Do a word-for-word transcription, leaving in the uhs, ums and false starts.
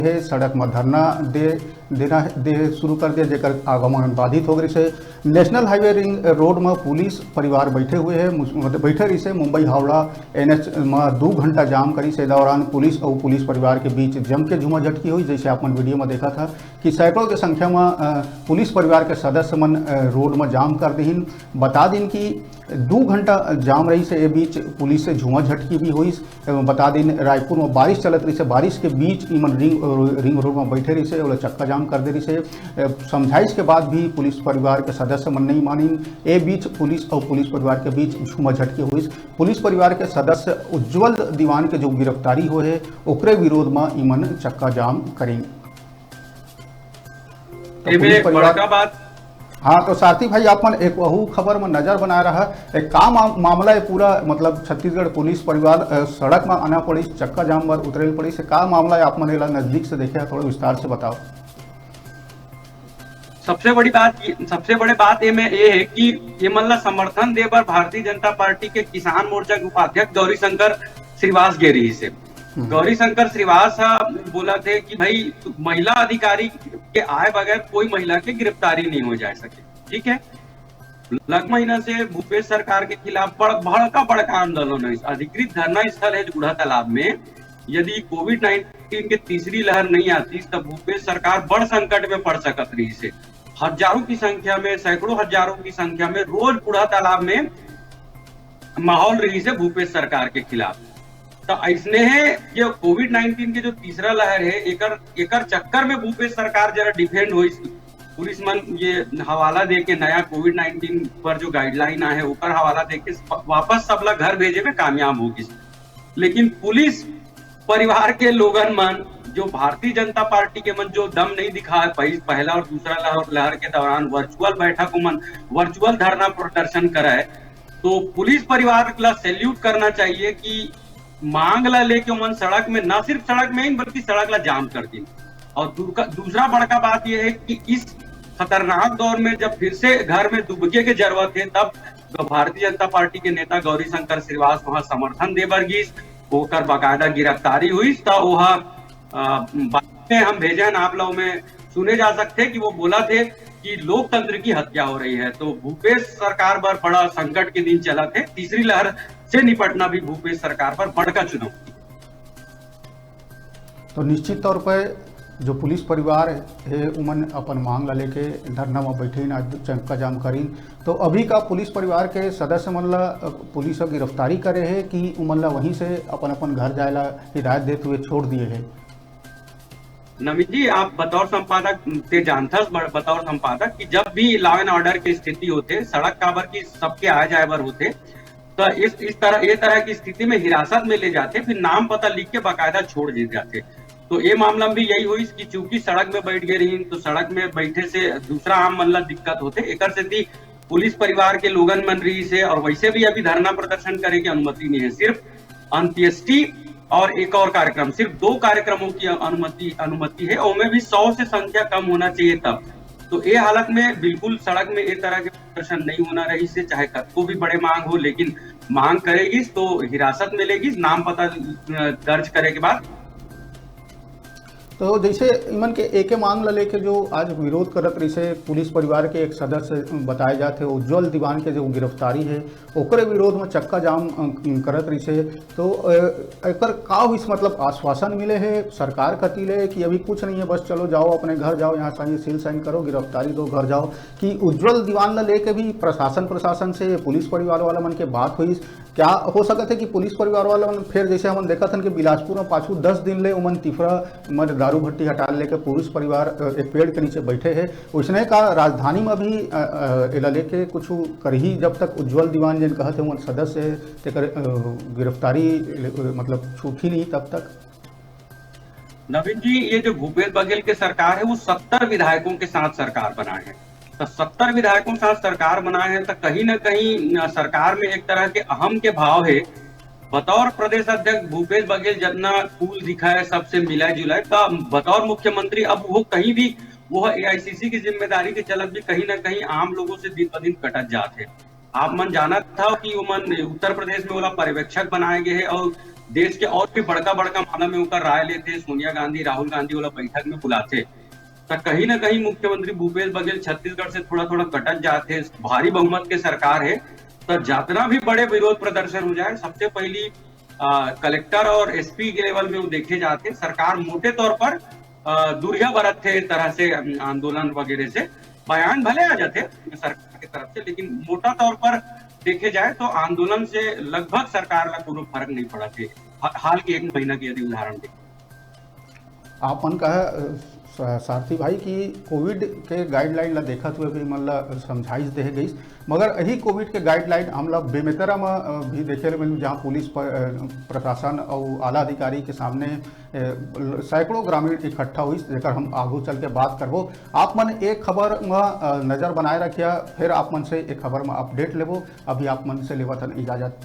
हे, सड़क म धरना दे देना दे शुरू कर दिया, जेकर आवागमन बाधित हो गइस हे। नेशनल हाईवे रिंग रोड म पुलिस परिवार बैठे हुए हे, मुस-, मतलब बैठे रहिस हे। मुंबई हावड़ा एनएच म दू घंटा जाम करिस। ए दौरान पुलिस अउ पुलिस परिवार के बीच जम के झूमा झटकी हुई। जैसे आप मन वीडियो म देखा था कि सैकड़ों के संख्या म, अ, पुलिस परिवार के सदस्य मन, अ, रोड म जाम कर दिहिन। बता दिन कि दू घंटा जाम रहिस हे, ए बीच पुलिस से झूमा झटकी भी हुई। एवं बता दिन, रायपुर में बारिश चलत रहिस हे, बारिश के बीच इमन रिंग, रिंग रोड में बैठे रहिस हे, ओला चक्का जाम कर दे रहिस हे। ए, समझाइश के बाद भी पुलिस परिवार के सदस्य मन नहीं मानिन। ए बीच पुलिस अउ पुलिस परिवार के बीच झूमा झटकी हुई। पुलिस परिवार के सदस्य उज्जवल दीवान के जो गिरफ्तारी होए हे, ओकरे विरोध में इमन चक्का जाम करिन। तो एमे पुलिस परिवार बड़का बात हाँ, तो सारथी भाई, आप मन एक वहू खबर में नजर बनाए रहा। एक का मा-, मामला है पूरा, मतलब छत्तीसगढ़ पुलिस परिवार, अ, सड़क में आना पड़ी, चक्का जाम बर उतरे पड़ी, से का मामला है, आप मन एला नजदीक से देखे हैं, थोड़ा विस्तार से बताओ। सबसे बड़ी बात ये, सबसे बड़े बात ये में ये है कि ये मन ला समर्थन दे बर भारतीय जनता पार्टी के किसान मोर्चा के उपाध्यक्ष गौरी शंकर श्रीवास गे रहिस हे। हम्म। गौरी शंकर श्रीवास ह बोलत हे कि भाई, महिला अधिकारी के आए बगैर कोई महिला के गिरफ्तारी नहीं हो जा सके। ठीक है, लग महीना से भूपेश सरकार के खिलाफ बड़-, बड़का बड़का आंदोलन है। अधिकृत धरना स्थल है बूढ़ा तालाब में। यदि कोविड नाइन्टीन के तीसरी लहर नहीं आती, तब भूपेश सरकार बड़ संकट में पड़ सकत रहिस हे। हजारों की संख्या में, सैकड़ों हजारों की संख्या में रोज बूढ़ा तालाब में माहौल रहिस हे भूपेश सरकार के खिलाफ। तो ऐसने है, ये कोविड नाइन्टीन के जो तीसरा लहर है, एकर, एकर चक्कर में भूपेश सरकार जरा डिफेंड होइस। पुलिस मन ये हवाला दे के, नया कोविड नाइन्टीन पर जो गाइडलाइन आए है, ओकर हवाला दे के प-, वापस सबला घर भेजे में कामयाब हो गिस। लेकिन पुलिस परिवार के लोगन मन, जो भारतीय जनता पार्टी के मन जो दम नहीं दिखाए, पहि-, पहला और दूसरा लहर, लहर के दौरान वर्चुअल बैठक मन, वर्चुअल धरना प्रदर्शन कराए, तो पुलिस परिवार ला सैल्यूट करना चाहिए कि मांग ला लेके ओमन सड़क में, ना सिर्फ सड़क में ही, बल्कि सड़क ला जाम कर दिन। और दूर का, दूसरा बड़का बात यह है कि इस खतरनाक दौर में जब फिर से घर में दुबके के जरूरत है, तब भारतीय जनता पार्टी के नेता गौरी शंकर श्रीवास वहां समर्थन दे बर गिस, ओकर बाकायदा गिरफ्तारी हुई, त ओह, अ, बाद में हम भेजे हन आप लोग में सुने जा सकते हैं कि वो बोला थे कि लोकतंत्र की हत्या हो रही है। तो भूपेश सरकार बर बड़ा संकट के दिन चलत हे, तीसरी लहर से निपटना भी भूपेश सरकार बर बड़का चुनौती। तो निश्चित तौर पर जो पुलिस परिवार हे, उमन अपन मांग ला लेके धरना में बैठे, आज चक्का जाम करिन। तो अभी का पुलिस परिवार के सदस्य मन ला, अ, पुलिस ह गिरफ्तारी करे हे कि उमन ला वहीं से अपन अपन घर जाए ला हिदायत देते हुए छोड़ दिए हे? नवीन जी, आप बतौर संपादक ते जानथस, ब-, बतौर संपादक कि जब भी लॉ एंड ऑर्डर के स्थिति होते, सड़क काबर की सबके आए जाए बर होते, तो इस, इस तरह, ये तरह की स्थिति में हिरासत में ले जाते, फिर नाम पता लिख के बाकायदा छोड़ दिए जाते। तो ये मामला में भी यही हुई कि चूंकि सड़क में बैठ गए रही, तो सड़क में बैठे से दूसरा आम मन ला दिक्कत होते। एकर सेती पुलिस परिवार के लोगन मन रहिस हे, और वैसे भी अभी धरना प्रदर्शन करे के अनुमति नहीं है, सिर्फ अंत्येष्टि और एक और कार्यक्रम, सिर्फ दो कार्यक्रमों की अनुमति, अनुमति है, और उनमें भी सौ से संख्या कम होना चाहिए तब। तो ये हालत में बिल्कुल सड़क में ये तरह के प्रदर्शन नहीं होना रहिस हे, चाहे कतको भी बड़े मांग हो, लेकिन मांग करे गिस तो हिरासत में ले गिस, नाम पता, अ, दर्ज करे के बाद। तो जैसे इमन के एके मांग ला लेके जो आज विरोध करत रहिस हे, पुलिस परिवार के एक सदस्य बताए जात हे, उज्जवल दीवान के जो गिरफ्तारी हे, ओकरे विरोध में चक्का जाम, अ, करत रहिस हे, तो, अ, एकर का होइस, मतलब आश्वासन मिले हे सरकार कति ले कि अभी कुछ नहीं है, बस चलो जाओ अपने घर जाओ, यहाँ साइन, सील साइन करो, गिरफ्तारी दो, घर जाओ, कि उज्जवल दीवान ला लेके भी प्रशासन, प्रशासन से पुलिस परिवार वाला मन के बात होइस? क्या हो सकत हे कि पुलिस परिवार वाला मन फिर, जैसे हमन देखत हन कि बिलासपुर में पाछू दस दिन ले उमन तिफरा मर दारू भट्टी हटा लेके पुलिस परिवार, अ, एक पेड़ के नीचे बैठे हे, उसने का राजधानी में भी, अ, अ, एला लेके कुछ करही, जब तक उज्जवल दीवान जेन कहत हे उमन सदस्य हे, तेकर, अ, गिरफ्तारी, अ, मतलब छूटही नहीं तब तक। नवीन जी, ये जो भूपेश बघेल के सरकार है, वो सत्तर विधायकों के साथ सरकार बनाए है। तो सत्तर विधायकों के साथ सरकार बनाए है, तो कहीं ना कहीं, अ, सरकार में एक तरह के अहम के भाव है। बतौर प्रदेश अध्यक्ष भूपेश बघेल जितना कूल दिखाए, सबसे मिलाए जुलाए, तो बतौर मुख्यमंत्री अब वो कहीं भी, वो एआईसीसी की जिम्मेदारी के चलत भी कहीं ना कहीं आम लोगों से दिन ब दिन कटत जात है। आप मन जानत हव कि ओमन उत्तर प्रदेश में ओला पर्यवेक्षक बनाए गए हे और देश के और भी बड़का बड़का मामला में ओकर राय लेथे, सोनिया गांधी, राहुल गांधी वाला बैठक में बुलाथे। त कहीं ना कहीं मुख्यमंत्री भूपेश बघेल छत्तीसगढ़ से थोड़ा थोड़ा कटत जाथे, भारी बहुमत के सरकार है। त जितना भी बड़े विरोध प्रदर्शन हो जाए, सबसे पहली कलेक्टर और एसपी के लेवल में वो देखे जाते, सरकार मोटे तौर पर दूरिया बरत थे तरह से आंदोलन वगैरह से। बयान भले आ जाते सरकार की तरफ से, लेकिन मोटा तौर पर देखे जाए तो आंदोलन से लगभग सरकार ला कोनो फर्क नहीं पड़ा थे। हाल के एक महीना की यदि उदाहरण देखें। आप मन कहा सारथी भाई कि कोविड के गाइडलाइन ला देखत हुए भी मन ला समझाइश देहे गई, मगर यही कोविड के गाइडलाइन हमला बेमेतरा में भी देखे मिलू, जहाँ पुलिस प्रशासन और आला अधिकारी के सामने सैकड़ों ग्रामीण इकट्ठा हुई, जेकर हम आगू चल के बात करबो। आप मन एक खबर में नजर बनाए रखिया, फिर आप मन से एक खबर में अपडेट लेबो। अभी आप मन से लेवत हन इजाजत।